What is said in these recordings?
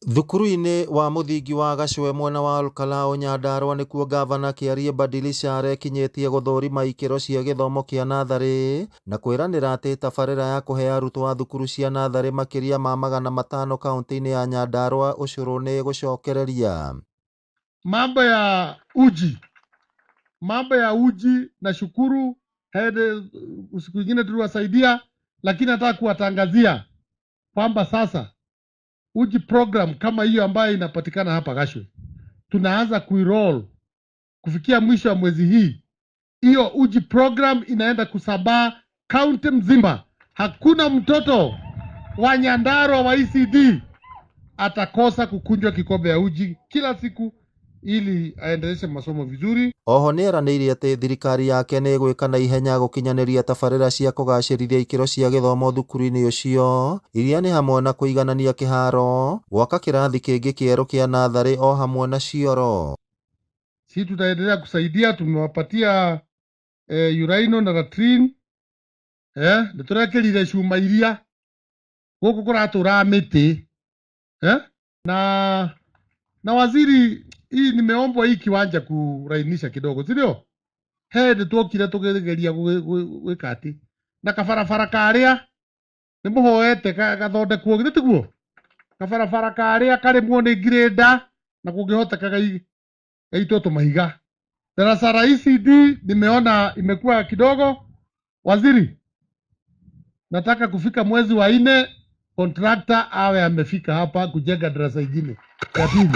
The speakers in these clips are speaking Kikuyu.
Thukuru-inĩ wa mũthingi wa Gacwe mwena wa Olkalau, Nyandarua nĩkuo ngavana Kĩarie Badilisha arekinyĩtie gũthũrima ikĩro cia gĩthomo kĩa natharĩ na kwĩranĩra atĩ tabarĩra ya kũhe arutwo a thukuru cia natharĩ makĩria ma 500 kaunti-inĩ ya Nyandarua ũcũrũ nĩ ĩgũcokereria. Mambo ya uji, mambo ya uji na shukuru hede, siku ingine tuliwasaidia, lakini nataka kuwatangazia kwamba sasa uji program kama hiyo ambayo inapatikana hapa Gachwe tunaanza kuiroll kufikia mwisho wa mwezi hii. Hiyo uji program inaenda kusambaa kaunti mzima. Hakuna mtoto wa Nyandarua wa ECD atakosa kukunjwa kikombe ya uji kila siku ili aendeleshe masomo vizuri. Oho nĩeranĩire atĩ thirikari yake nĩ ĩgwĩka na ihenya gũkinyanĩria tabarĩra cia kũgacĩrithia ikĩro cia gĩthomo thukuru-inĩ ũcio iria nĩ hamwe na kũiganania kĩharo, gwaka kĩrathi kĩngĩ kĩerũ kĩa natharĩ o hamwe na cioro. Si tutaendelea kusaidia, tumewapatia urinal na latrine nĩtũrekĩrire cuma iria gũkũ kũratũraga mĩtĩ na waziri, hii nimeombwa hii kiwanja kurainisha kidogo, si ndio? He nĩtuokire tũkĩgeria gwĩka atĩ na kabarabara karĩa nĩmũhoete gathondekwo, githĩ tiguo? Kabarabara karĩa karĩmwo nĩ greda na kũngĩhoteka gaitwo tũmahiga. Darasa la ECD nimeona imekuwa kidogo. Waziri, nataka kufika mwezi wa 4 contractor awe amefika hapa kujenga darasa ingine ya pili.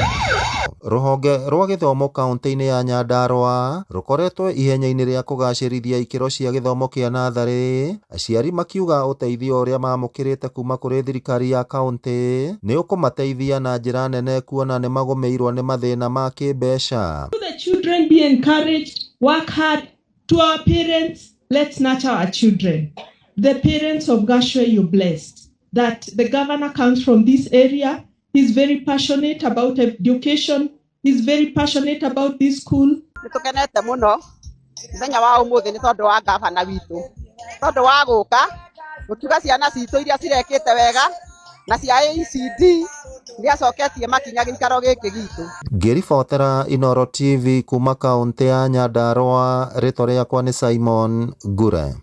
Rũhonge rwa gĩthomo kaunti-inĩ ya Nyandarua rũkoretwo ihenya-inĩ rĩa kũgacĩrithia ikĩro cia gĩthomo kĩa natharĩ, aciari makiuga ũteithio ũrĩa mamũkĩrĩte kuma kũrĩ thirikari ya kaunti nĩ ũkũmateithia na njĩra nene kuona nĩ magũmĩirwo nĩ mathĩna ma kĩmbeca. The children be encouraged, work hard. To our parents, let's nurture our children. The parents of Gachwe, you're blessed that the governor comes from this area. He's very passionate about education. He's very passionate about this school. Nĩ tũkenete mũno mũthenya wa ũmũthĩ nĩ tondũ wa gavana witũ, tondũ wa gũka gũtuga ciana citũ iria cirekĩte wega na cia ECD nĩ acoketie makinya gĩikaro gĩkĩ gitũ. Ngĩribotera Inooro TV kuma kaunti ya Nyandarua, rĩtwa rĩakwa nĩ Simon Ngure.